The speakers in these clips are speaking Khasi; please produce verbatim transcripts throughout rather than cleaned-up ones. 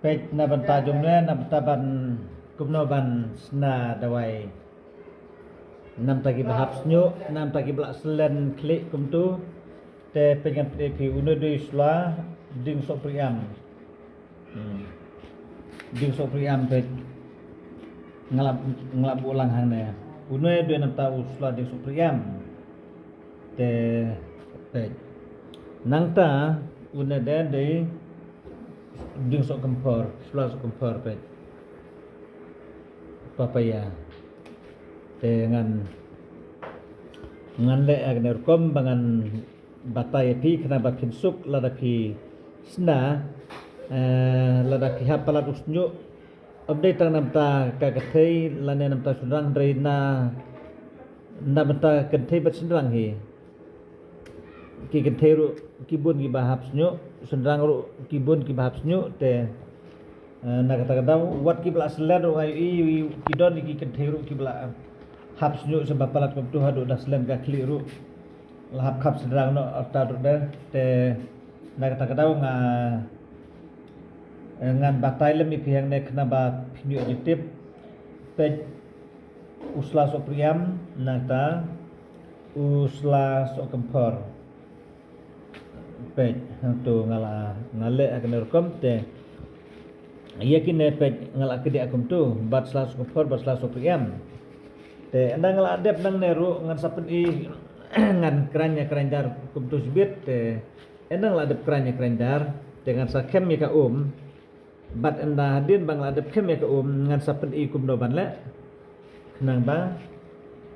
Peit na bynta jong ne, na bynta ban kumno ban sna dawai. Namta ki ba hap sniuh, namta ki ba la slen khlieh kumtu. Te peit ngan peit phi une dei sla ding sohpriam. Hmm. Ding sohpriam peit. Ngalap ngalap bulang hangne. Une dei namta u sla ding sohpriam. Te peit. Nangta une de dei ding sohkymphor, sla sohkymphor peit. Papaya. Te ngan ngan leh ha kane rukom ba ngan batai ïa phi khnang ba phin suk lada phi sna, eh, lada phi hap palat u sniuh. Ym dei tang namta ka kynthei lane namta shynrang, hynrei na na bynta kynthei bad shynrang hi. Ki kynthei ruh ki bun ki ba hap sniuh, shynrang ruh ki bun ki ba hap sniuh te, eh, na kata ka daw wat ki ba la slen ruh nga ïohi ki don ki kynthei ruh ki ba la hap sniuh sha ba palat kumtu haduh da slen ka khlieh ruh la hap khap shynrang noh artat ruh de. Te na kata ka daw nga, eh, ngan batai lem ïa phi hangne khnang ba phin ïoh jingtip. Peit u sla sohpriam nangta u sla sohkymphor. Peit hangtu nga la nga leh ha kane rukom te ïa kine peit nga la kdiah kumtu bad sla sohkymphor bad sla sohpriam. Te ynda nga la dep nangne ruh ngan sa pyni ngan kren ïa kren dar kumtu shibit te ynda nga la dep kren ïa kren dar te ngan sa khem ïa ka um. Bad ynda hadien ba nga la dep khem ïa ka um ngan sa pyni kumno ban leh khnang ba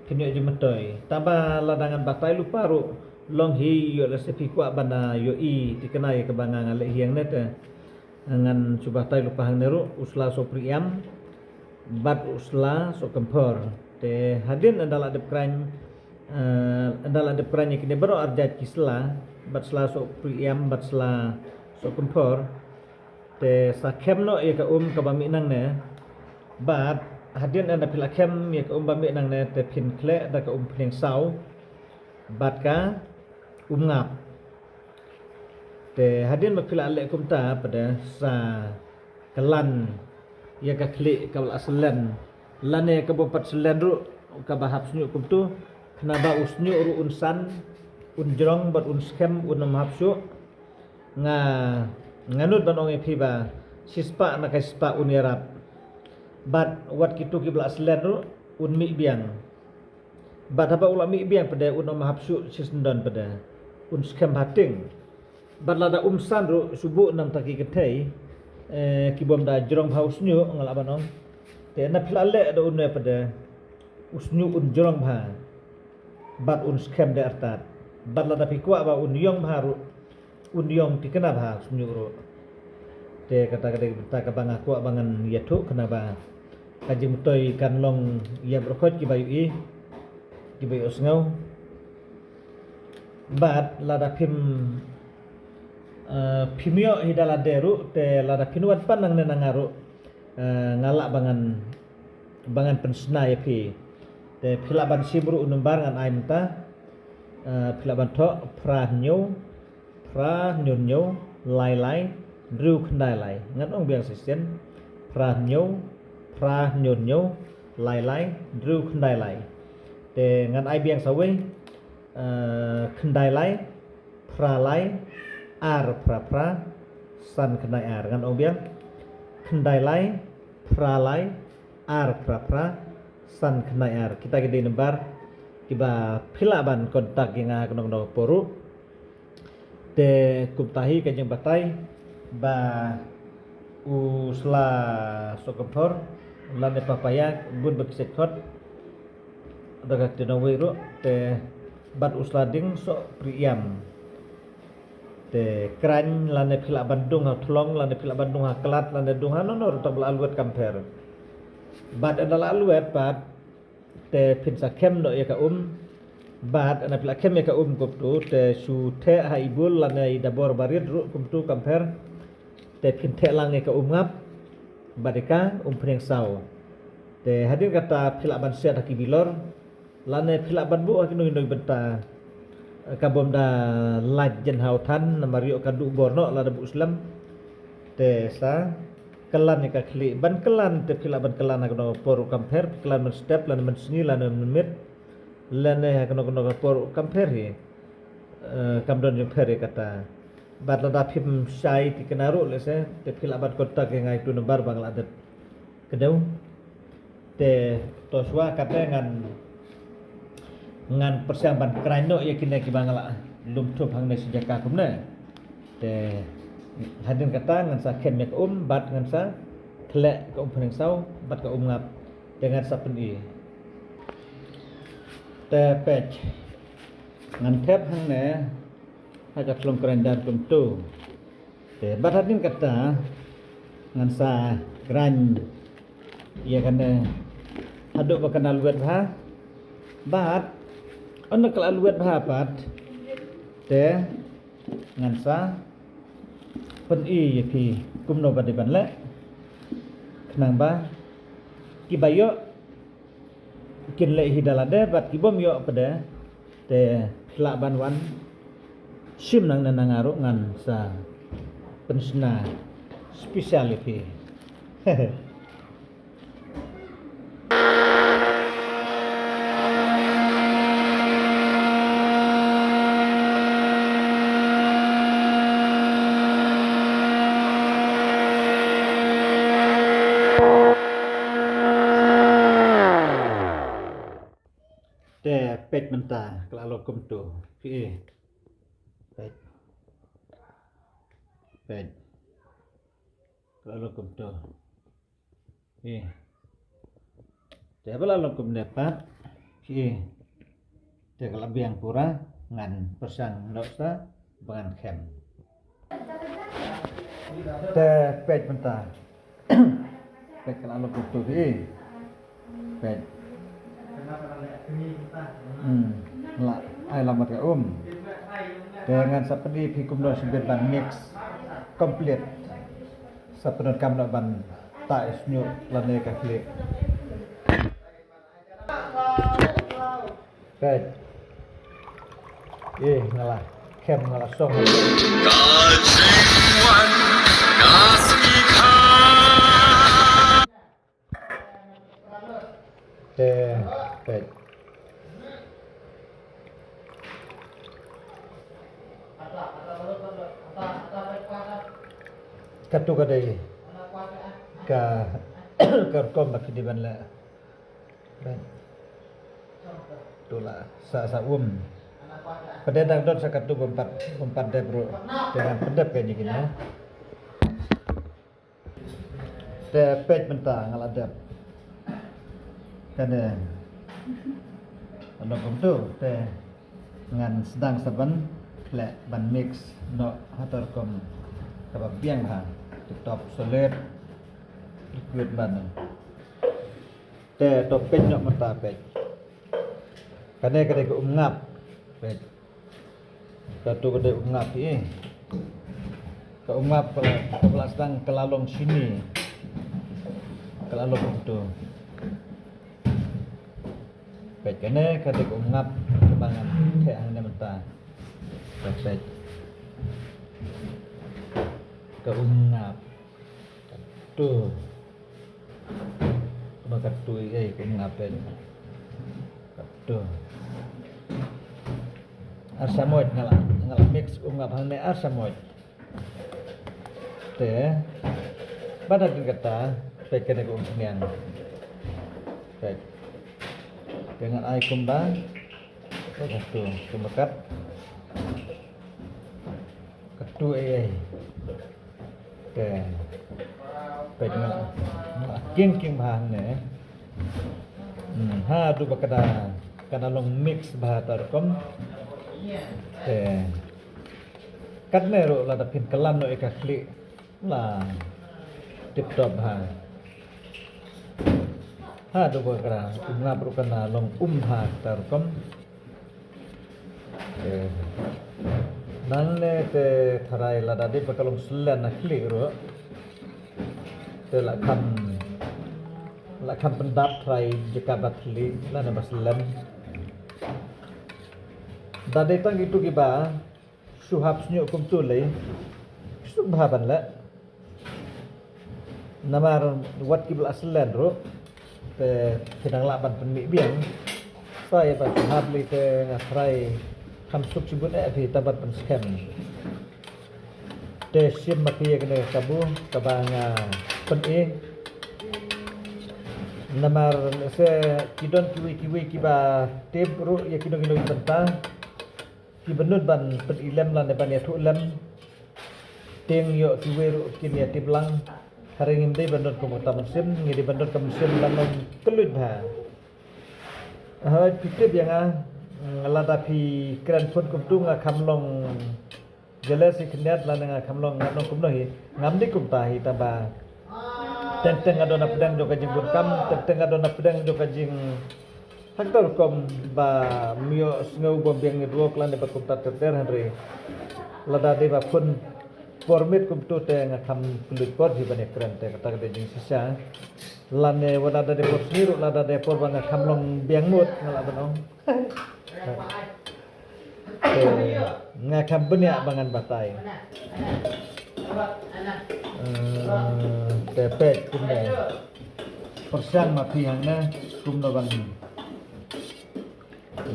phin ïoh jingmyntoi. Tangba lada ngan batai lypa ruh long hi, ïoh lehse phi kwah ban da ïohi thikna ïa kaba nga nga leh hi hangne te ngan shu batai lypa hangne ruh u sla sohpriam bad u sla sohkymphor. Te hadien ynda la dep kren, eh, ynda la dep kren ïa kine baroh arjait ki sla bad sla sohpriam bad sla sohkymphor. Te sa khem noh ïa ka um kaba mih nangne. Bad hadien ynda phi la khem ïa ka um ba mih nangne te phin khleh da ka um phniang saw bad ka um ngap. Te hadien ba phi la leh kumta pat de sa kylan ïa ka khlieh kaba la slen lane kaba pat slen ruh kaba hap sniuh kumtu khnang ba u sniuh ruh un san, un jrong bad un skhem, un ym hap shuh. Nga nga nud ban ong ïa phi ba shispah na ka shispah un ïarap. Bad wat kitu kiba la slen ruh un mih biang. Bad haba u la mih biang pat de un ym hap shuh shisyndon pat de un skhem ha tieng. Bad lada um san ruh shu buh namta ki kynthei, eh, ki bym da jrong bha u sniuh nga lah ban ong. Te na phi la leh da une pat de u sniuh un jrong bha bad un skhem de artat. Bad lada phi kwah ba un ïong bha ruh un ïong thikna bha u sniuh ruh. Te kata ka dei ka bynta kaba nga kwah ba ngan ïathuh khnang ba ka jingmyntoi kan long ïa baroh khoit kiba ïohi kiba ïohsngew. Bad lada phim, eh, phim ïoh hi da lade ruh te lada phin wan pan nangne na nga ruh, eh, nga lah ba ngan ba ngan pynshna ïa phi. Te phi lah ban shim ruh u number ngan ai mynta. Eh, phi lah ban thoh phra hynñiew phra hynñiew hynñiew lai lai hynriew khyndai lai. Ngan ong biang shisien. Phra hynñiew phra hynñiew hynñiew lai lai hynriew khyndai lai. Te ngan ai biang sa wei, eh, khyndai lai phra lai ar phra phra san khyndai ar. Ngan ong biang. Khyndai lai phra lai ar phra phra san khyndai ar. Kita ki dei number kiba phi lah ban contact ïa nga ha kano kano ka por ruh. Te kumta hi ka jingbatai ba u sla sohkymphor lane papaya bun ba ki sait khot da ka ktien nongwei ruh te bad u sla ding sohpriam. Te kren lane phi lah ban dung ha thlong lane phi lah ban dung ha klat lane dung ha nono ruh tang ba la lwet kam pher. Bad ynda la lwet pat te phin sa khem noh ïa ka um. Bad ynda phi la khem ïa ka um kumtu te shu theh ha i bul lane i dabor barit ruh kumtu kam pher. Te phin theh lang ïa ka um ngap bad ïa ka um phniang saw. Te hadien kata phi lah ban set ha ki bilor lane phi lah ban buh ha kino kino ki bynta, eh, ka bym da lait jan ha u than namar ïoh ka duh bor noh lada buh slem. Te sa kyllan ïa ka khlieh. Ban kyllan te phi lah ban kyllan ha kano ka por ruh kam pher, phi kyllan mynstep lane mynsngi lane mynmiet lane ha kano kano ka por ruh kam pher hi. Eh, kam don jingpher ïa kata. Bad lada phim shai thikna ruh lehse te phi lah ban contact ïa nga ïa utu u number ba nga la dep kdew. Te to shuwa kata ngan, ngan pyrshang ban kren noh ïa kine kiba nga la lum thup hangne shi jaka kumne. Te hadien kata ngan sa khem ïa ka um bad ngan sa khleh ka um pynhingsaw bad ka um ngap. Te ngan sa pyni. Te peit ngan thep hangne ha ka thlong kren dan kumtu. Te bad hadien kata ngan sa kren ïa kane haduh ba kan da lwet bha. Bad ynda ka la lwet bha pat te ngan sa pyni ïa phi kumno ba dei ban leh. Khnang ba kiba ïoh kin leh hi da lade bad ki bym ïoh pat de te phi lah ban wan shim nangne na nga ruh ngan sa pynshna special ïa phi. Te peit mynta ka la long kumtu. Phi i. Peit. Peit. Ka la long kumtu. Phi i. Te ba la long kumne pat. Phi i. Te ka la biang pura ngan pyrshang noh sa ba ngan khem. Te peit mynta. Peit ka la long kumtu phi i. Peit. Hmm. La ai lam bad ka um. Te ngan sa pyni phi kumno shu bit ban mix complete. Sa pyndonkam noh ban tai shñiuh lane ka khlieh. Peit. Eh, nga la khem, nga la song. Te, peit. Katu ka dei ka, ka rukom ba ki dei ban leh. Peit. Tu la sa, sa um. Pat de dang don sa katu bym pat, bym pat dep ruh. Te ngan pyndep ka jingkine. Te peit mynta nga la dep. Kane. Ano kumtu te ngan sdang sa ban khleh ban mix noh ha ka rukom kaba biang ha. Tip top solid liquid ban. Te to peit noh mynta peit. Kane ka dei ka um ngap. Peit. Katu ka dei um ngap hi. Ka um ngap ka la, ka la sdang ka la long shini. Ka la long kumtu. Peit kane ka dei ka um ngap kaba ngan theh hangne mynta. Peit. Ka um ngap. Katu. Ba katu ei ka um ngap peit. Katu. Ar samoit nga la, nga la mix um ngap hangne ar samoit. Te. Bad hadien kata peit kane ka um khñiang. Peit. Te ngan ai kumba. Katu, kumba kat. Katu ei ei. Te. Peit nga la, nga la king king bha hangne. Hmm, haduh ba ka da, ka da long mix bha ha ka rukom. Te. Katne ruh lada phin kyllan noh ïa ka khlieh la tip top bha. Haduh ba ka da um ngap ruh ka da long um bha ha ka rukom. Eh, nangne te tharai lada dei ba ka long slen na khlieh ruh. Te la kham, la kham pyndap tharai jaka ba khlieh lane ba slen. Da dei tang kitu kiba shu hap shñiuh kumtu lei. Shu bha ban leh. Namar wat ki ba la syllen ruh te phi dang lah ban pynmih biang. Sa ïa ba sngap lei te nga trai kham suk shibun eh phi ta ban pynskhem. Te shim ma phi ïa kane ka kabu kaba nga pyni. Namar se ki don kiwei kiwei kiba tip ruh ïa kino kino ki bynta. Ki ba nud ban pynilem lane ban ïathuh lem. Tieng ïoh kiwei ruh kin ïatip lang. Hynrei ngim dei ban don kum kata mynsiem, ngi dei ban don ka mynsiem ban long kylluid bha. Hooid, phi tip ïa nga, mm, lada phi kren phone kumtu nga kham long jealous hi khyndiat lane nga kham long, nga long kumno hi, ngam dei kumta hi taba teng teng nga don hapdeng jong ka jingbun kam, teng teng nga don hapdeng jong ka jing hakta rukom ba ym ïoh sngew ba biang ïa duh lane ba kumta ter ter hynrei lada dei ba phone por miet kumtu te nga kham kylluid por hi ban ïa kren te kata ka dei jingshisha. Lane wat lada dei por sngi ruh lada dei por ba nga kham long biang mut nga lah ban ong. Te nga kham bniah ba ngan batai. Eh, te peit kumne. Pyrshang ma phi hangne kumno ban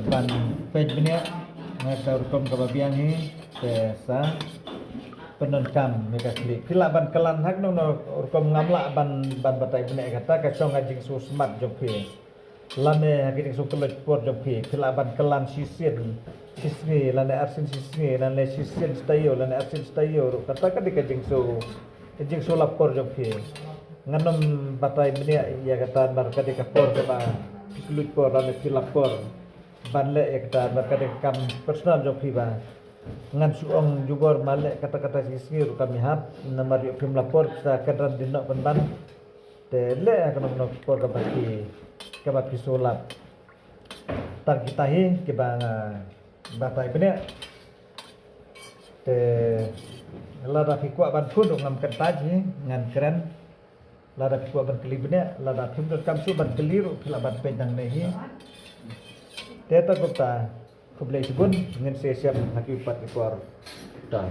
ban peit bniah. Nga ka rukom kaba biang hi te sa pyndonkam ïa ka khlieh. Phi lah ban kyllan ha kano kano rukom, ngam lah ban ban batai bniah kata ka shong ha jingsngewsmat jong phi. Lane ha ka jingsngewkylluid por jong phi, phi lah ban kyllan shisien shisngi lane arsien shisngi lane shisien shi taïew lane arsien shi taïew ruh kata ka dei ka jingsngew, ka jingsngewlap por jong phi. Ngan ym batai bniah ïa kata namar ka dei ka por kaba phi kylluid por lane phi lap por ban leh ïa kata namar ka dei ka kam personal jong phi ba ngan shu ong jubor ma leh kata kata shisngi ruh kam ïahap namar ïoh phim lap por sa ka dang dei noh pynban. Te leh ha kano kano ka por kaba phi, kaba phi sngewlap. Tang kita hi kiba nga batai bniah. Te lada phi kwah ban phone ruh ngam kyntait hi, ngan kren. Lada phi kwah ban kylli bniah, lada phim donkam shuh ban kylli ruh phi lah ban peit nangne hi. Te ta kumta, khublei shibun, ngin sa ïashem ha kiwei pat ki por. Ta.